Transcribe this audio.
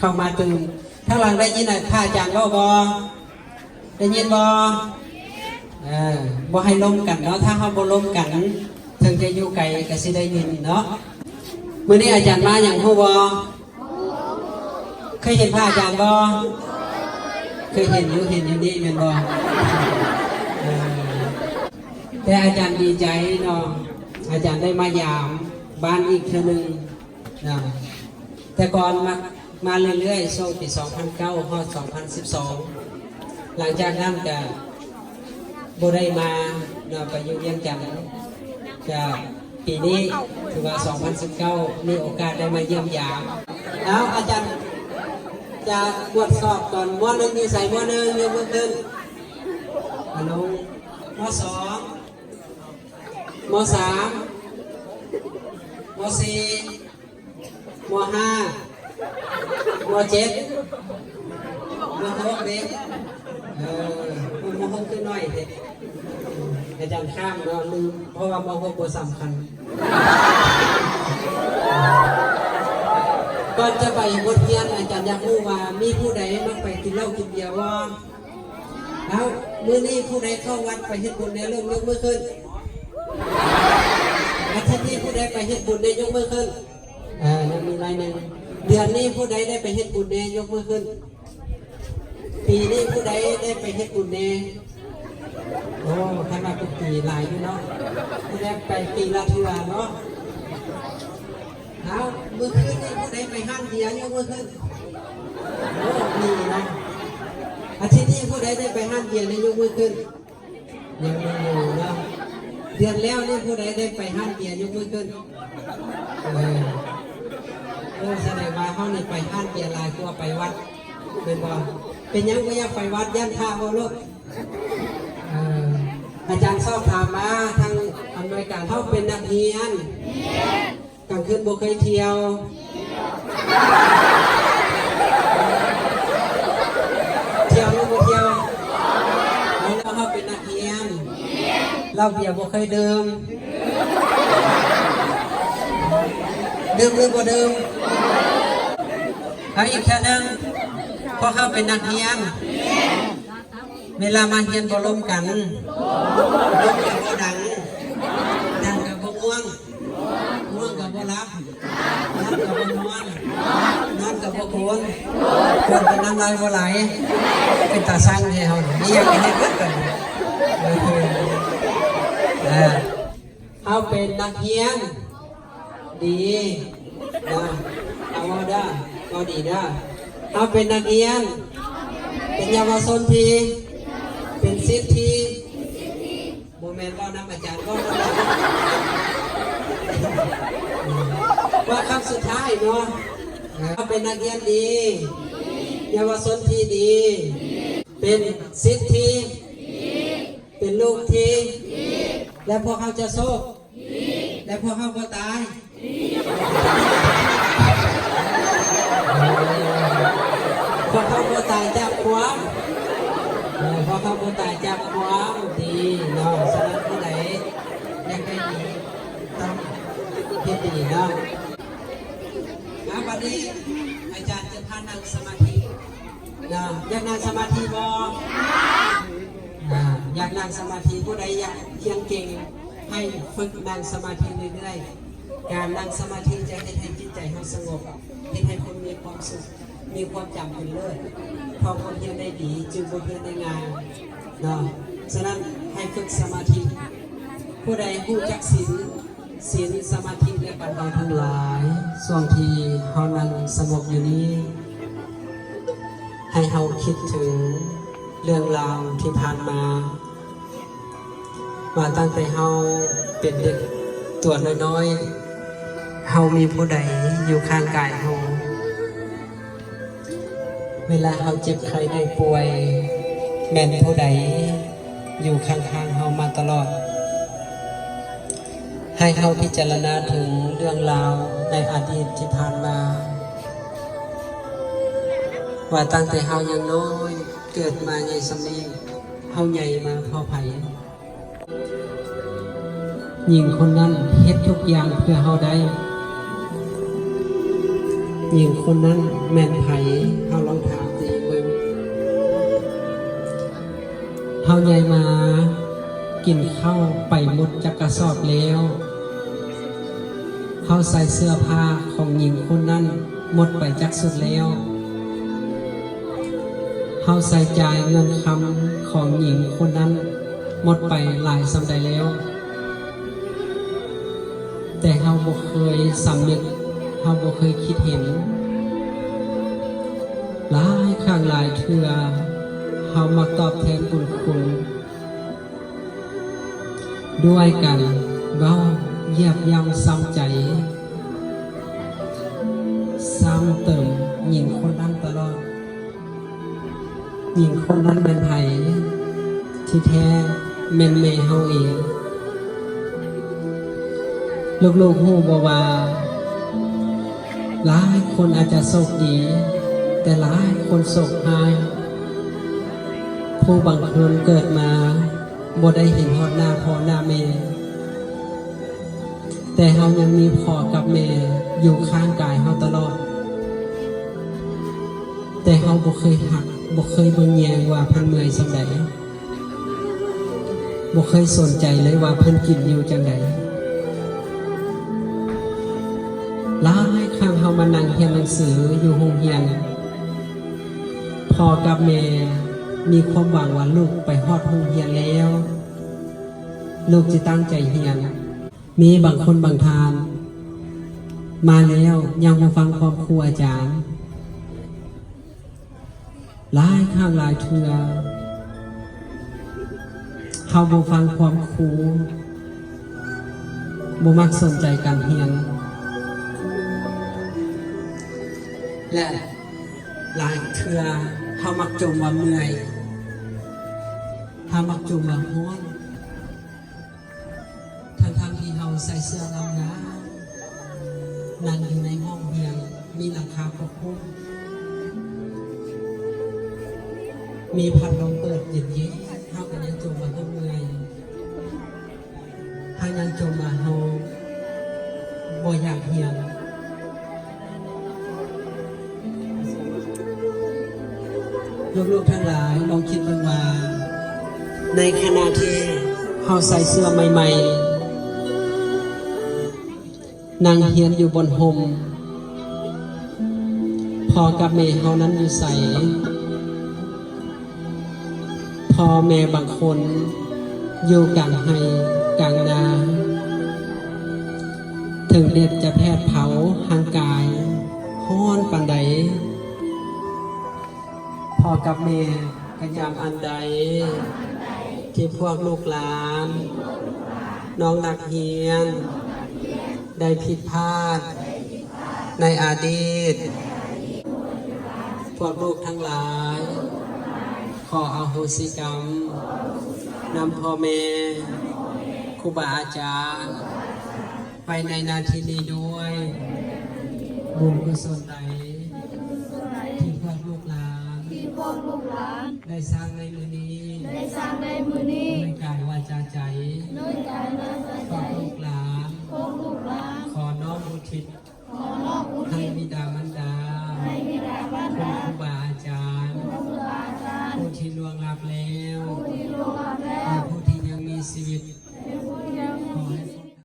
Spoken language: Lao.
ເຂົ້າມາຕື່ມ. ທາງຫຼັງໄດ້ຍິນພະອາຈານເວົ້າບໍ່? ໄດ້ຍິນບໍ່? ເອີ ບໍ່ໃຫ້ລົມກັນເນາະ, ຖ້າເຮົາບໍ່ລົມກັນ ເຖິງຈະຢູ່ໄກກໍຊິໄດ້ຍິນເນາະ. ມື້ນີ້ອາຈານມາຫຍັງຮູ້ບໍ່? ເຄີຍເຫັນພະອາຈານບໍ່? ເຄີຍເຫັນຢູ່, ເຫັນຢູ່ນີ້ແມ່ນບໍ່? ເອີ ແຕ່ອາຈານດີໃຈເນາະ, ອາຈານໄດ້ມາຢາມບ້ານອີກເທື່ອໜຶ່ງນະ. ແຕ່ກ່ອນມາ ມາເລື້ອຍໆ ຊ່ວງປີສອງພັນເກົ້າຮອດສອງພັນສິບສອງ, ຫຼັງຈາກນັ້ນກະບໍ່ໄດ້ມາເນາະ, ໄປຢູ່ວຽງຈັນ. ກະປີນີ້ຖືວ່າສອງພັນສິບເກົ້າມີໂອກາດໄດ້ມາຢ້ຽມຢາມ. ເອົາ ອາຈານຈະກວດສອບກ່ອນ. ມໍໜຶ່ງຢູ່ໃສ? ມໍໜຶ່ງ ຍົກມືຂຶ້ນ. ອາ ລົງ. ມໍສອງ ມໍສາມ ມໍສີ່ ມໍຫ້າ ມໍເຈັດ ມໍຫົກເດ້. ເອີ ມໍຫົກຄືໜ້ອຍແທ້. ອາຈານຂ້າມເນາະ ລືມ ເພາະວ່າມໍຫົກບໍ່ສຳຄັນ. ກ່ອນຈະໄປບົດຮຽນ ອາຈານຢາກຮູ້ວ່າມີຜູ້ໃດມັກໄປກິນເຫຼົ້າກິນເບຍບໍ່? ເອົາ ມື້ນີ້ຜູ້ໃດເຂົ້າວັດໄປເຮັດບຸນແດ່ລູກ? ຍົກມືຂຶ້ນ. ອາທິດນີ້ຜູ້ໃດໄປເຮັດບຸນແດ່? ຍົກມືຂຶ້ນ. ເອີ ຍັງມີລາຍໜຶ່ງ. ເດືອນນີ້ຜູ້ໃດໄດ້ໄປເຮັດບຸນແດ່? ຍົກມືຂຶ້ນ. ປີນີ້ຜູ້ໃດໄດ້ໄປເຮັດບຸນແດ່? ໂອ້ ຄັນວ່າເປັນປີຫຼາຍຢູ່ເນາະ, ຜູ້ໃດໄປປີລະເທື່ອເນາະ. ເອົາ ມື້ຄືນນີ້ຜູ້ໃດໄປຮ້ານເບຍ? ຍົກມືຂຶ້ນ. ໂອ້ ມີເນາະ. ອາທິດນີ້ຜູ້ໃດໄດ້ໄປຮ້ານເບຍແດ່? ຍົກມືຂຶ້ນ. ຍັງມີຢູ່ເນາະ. ເດືອນແລ້ວນີ້ຜູ້ໃດໄດ້ໄປຮ້ານເບຍ? ຍົກມືຂຶ້ນ. ເອີ ໂອ້ ສະແດງວ່າເຮົານີ້ໄປຮ້ານເບຍຫຼາຍກວ່າໄປວັດ ແມ່ນບໍ່? ເປັນຫຍັງບໍ່ຢາກໄປວັດ? ຢ້ານພະບໍ່ລູກ? ເອີ ອາຈານສອບຖາມມາທາງອຳນວຍການ, ເຮົາເປັນນັກຮຽນ ກາງຄືນບໍ່ເຄີຍທ່ຽວ? ທ່ຽວຫຼືບໍ່ທ່ຽວ? ແລ້ວເຮົາເປັນນັກຮຽນ ເຫຼົ້າເບຍບໍ່ເຄີຍດື່ມ? ດື່ມຫຼືບໍ່ດື່ມ? ເອົາອີກເທື່ອໜຶ່ງ, ພວກເຮົາເປັນນັກຮຽນ ເວລາມາຮຽນບໍ່ລົມກັນ, ລົມກໍບໍ່ດັງ, ດັງກໍບໍ່ງ່ວງ, ງ່ວງກໍບໍ່ຫຼັບ, ຫຼັບກໍບໍ່ນອນ, ນອນກໍບໍ່ໂກນ, ໂກນກໍນ້ຳລາຍບໍ່ໄຫຼ. ເປັນຕາຊັງແທ້ເຮົານີ້, ມີຫຍັງກໍເຮັດເບິດກັນ. ເອີ ເຮົາເປັນນັກຮຽນດີນະ, ເອົາເວົ້າເດີ, ເວົ້າດີເດີ. ເຮົາເປັນນັກຮຽນ, ເປັນເຍົາວະຊົນທີ່ ເປັນສິດທີ່ ບໍ່ແມ່ນເວົ້ານຳອາຈານ, ເວົ້ານຳ ເວົ້າຄຳສຸດທ້າຍເນາະ. ເຮົາເປັນນັກຮຽນດີ, ເຍົາວະຊົນທີ່ດີ, ເປັນສິດທີ່ ເປັນລູກທີ່ ແລະ ພວກເຮົາຈະໂຊກ ແລະ ພວກເຮົາບໍ່ຕາຍ ພວກເຮົາບໍ່ຕາຍຈາກຄວາມ ເອີ ພວກເຮົາບໍ່ຕາຍຈາກຄວາມດີເນາະ. ສະນັ້ນ ຜູ້ໃດຢາກໄດ້ດີ ຕ້ອງເຮັດດີເນາະ. ອ່າ ບັດນີ້ອາຈານຈະພານັ່ງສະມາທິເນາະ. ຢາກນັ່ງສະມາທິບໍ່? ອ່າ ຢາກນັ່ງສະມາທິ. ຜູ້ໃດຢາກຮຽນເກັ່ງ ໃຫ້ຝຶກນັ່ງສະມາທິເລື້ອຍໆ. ການນັ່ງສະມາທິຈະເຮັດໃຫ້ຈິດໃຈເຮົາສະຫງົບ, ເຮັດໃຫ້ຄົນມີຄວາມສຸກ, ມີຄວາມຈຳເປັນເລີດ, ທ່ອງບົດຮຽນໄດ້ດີ, ຈື່ບົດຮຽນໄດ້ງ່າຍເນາະ. ສະນັ້ນ ໃຫ້ຝຶກສະມາທິ. ຜູ້ໃດຮູ້ຈັກສິນ ສິນ ສະມາທິ ແລະ ປັນໃດທັງຫຼາຍ, ຊ່ວງທີ່ເຮົານັ່ງສະຫງົບຢູ່ນີ້ ໃຫ້ເຮົາຄິດເຖິງເລື່ອງລາວທີ່ຜ່ານມາ ວ່າຕັ້ງແຕ່ເຮົາເປັນເດັກຕົວນ້ອຍໆ ເຮົາມີຜູ້ໃດຢູ່ຂ້າງກາຍເຮົາ? ເວລາເຮົາເຈັບໄຂ້ໄດ້ປ່ວຍ ແມ່ນຜູ້ໃດຢູ່ຂ້າງໆເຮົາມາຕະຫຼອດ? ໃຫ້ເຮົາພິຈາລະນາເຖິງເລື່ອງລາວໃນອະດີດທີ່ຜ່ານມາ ວ່າຕັ້ງແຕ່ເຮົາຍັງນ້ອຍ ເກີດມາໃຫຍ່ສ່ຳນີ້ ເຮົາໃຫຍ່ມາເພາະໃຜ? ຍິງຄົນນັ້ນເຮັດທຸກຢ່າງເພື່ອເຮົາໄດ້. ຍິງຄົນນັ້ນແມ່ນໃຜ? ເຮົາລອງຖາມຕົວເອງເບິ່ງ. ເຮົາໃຫຍ່ມາ ກິນເຂົ້າໄປໝົດຈັກກະສອບແລ້ວ? ເຮົາໃສ່ເສື້ອຜ້າຂອງຍິງຄົນນັ້ນໝົດໄປຈັກຊຸດແລ້ວ? ເຮົາໃຊ້ຈ່າຍເງິນຄຳຂອງຍິງຄົນນັ້ນໝົດໄປຫຼາຍສ່ຳໃດແລ້ວ? ແຕ່ເຮົາບໍ່ເຄີຍສຳນຶກ, ເຮົາບໍ່ເຄີຍຄິດເຫັນ. ຫຼາຍຄັ້ງຫຼາຍເທື່ອ ເຮົາມັກຕອບແທນບຸນຄຸນດ້ວຍການເວົ້າຢຽບຢ່ຳຊຳໃຈ ຊ້ຳເຕີມຍິງຄົນນັ້ນຕະຫຼອດ. ຍິງຄົນນັ້ນແມ່ນໃຜ? ທີ່ແທ້ແມ່ນແມ່ເຮົາເອງ. ລູກໆຮູ້ບໍ່ວ່າ ຫຼາຍຄົນອາດຈະໂຊກດີ, ແຕ່ຫຼາຍຄົນໂຊກຮ້າຍ. ຜູ້ບາງຄົນເກີດມາບໍ່ໄດ້ເຫັນຮອດໜ້າພໍ່ໜ້າແມ່, ແຕ່ເຮົາຍັງມີພໍ່ກັບແມ່ຢູ່ຂ້າງກາຍເຮົາຕະຫຼອດ. ແຕ່ເຮົາບໍ່ເຄີຍຮັກ, ບໍ່ເຄີຍເບິ່ງແຍງວ່າເພິ່ນເມື່ອຍສ່ຳໃດ, ບໍ່ເຄີຍສົນໃຈເລີຍວ່າເພິ່ນກິນຢູ່ຈັ່ງໃດ. ຫຼາຍຄັ້ງເຮົາມານັ່ງຮຽນໜັງສືຢູ່ໂຮງຮຽນ, ພໍ່ກັບແມ່ມີຄວາມຫວັງວ່າລູກໄປຮອດໂຮງຮຽນແລ້ວ, ລູກຈະຕັ້ງໃຈຮຽນ. ມີບາງຄົນບາງທ່ານມາແລ້ວຍັງບໍ່ຟັງຄວາມຄູອາຈານ. ຫຼາຍຄັ້ງຫຼາຍເທື່ອ ເຮົາບໍ່ຟັງຄວາມຄູ, ບໍ່ມັກສົນໃຈການຮຽນ ແລະ ຫຼາຍເທື່ອເຮົາມັກຈົ່ມວ່າເມື່ອຍ, ເຮົາມັກຈົ່ມວ່າຮ້ອນ. ທັງໆທີ່ເຮົາໃສ່ເສື້ອໜາວໆ, ນັ່ງຢູ່ໃນຫ້ອງຮຽນມີຫຼັງຄາປົກຄຸມ, ມີພັດລົມເປີດເຢັນໆ, ເຮົາກໍຍັງຈົ່ມວ່າເຮົາເມື່ອຍ, ເຮົາຍັງຈົ່ມວ່າເຮົາບໍ່ຢາກຮຽນ. ລູກໆທັງຫຼາຍ ລອງຄິດເບິ່ງວ່າ ໃນຂະນະທີ່ເຮົາໃສ່ເສື້ອໃໝ່ໆ ນັ່ງຮຽນຢູ່ບົນຮົ່ມ, ພໍ່ກັບແມ່ເຮົານັ້ນຢູ່ໃສ? ພໍ່ແມ່ບາງຄົນຢູ່ກາງໄຮ່ກາງນາ, ເຖິງແດດຈະແຜດເຜົາຮ່າງກາຍຮ້ອນປານໃດ, ພໍ່ກັບແມ່ກະຍາມອັນໃດ ທີ່ພວກລູກຫຼານ ນ້ອງນັກຮຽນ ໄດ້ຜິດພາດໃນອະດີດ, ພວກລູກທັງຫຼາຍ ຂໍອະໂຫສິກຳນຳພໍ່ແມ່, ຄູບາອາຈານ ໄປໃນນາທີນີ້ດ້ວຍ. ບຸນກຸສົນໃດ ທີ່ພວກລູກຫຼານ ທີ່ພວກລູກຫຼານ ໄດ້ສ້າງໃນມື້ນີ້ ໄດ້ສ້າງໃນມື້ນີ້ ດ້ວຍກາຍ ວາຈາ ໃຈ ດ້ວຍກາຍ ວາ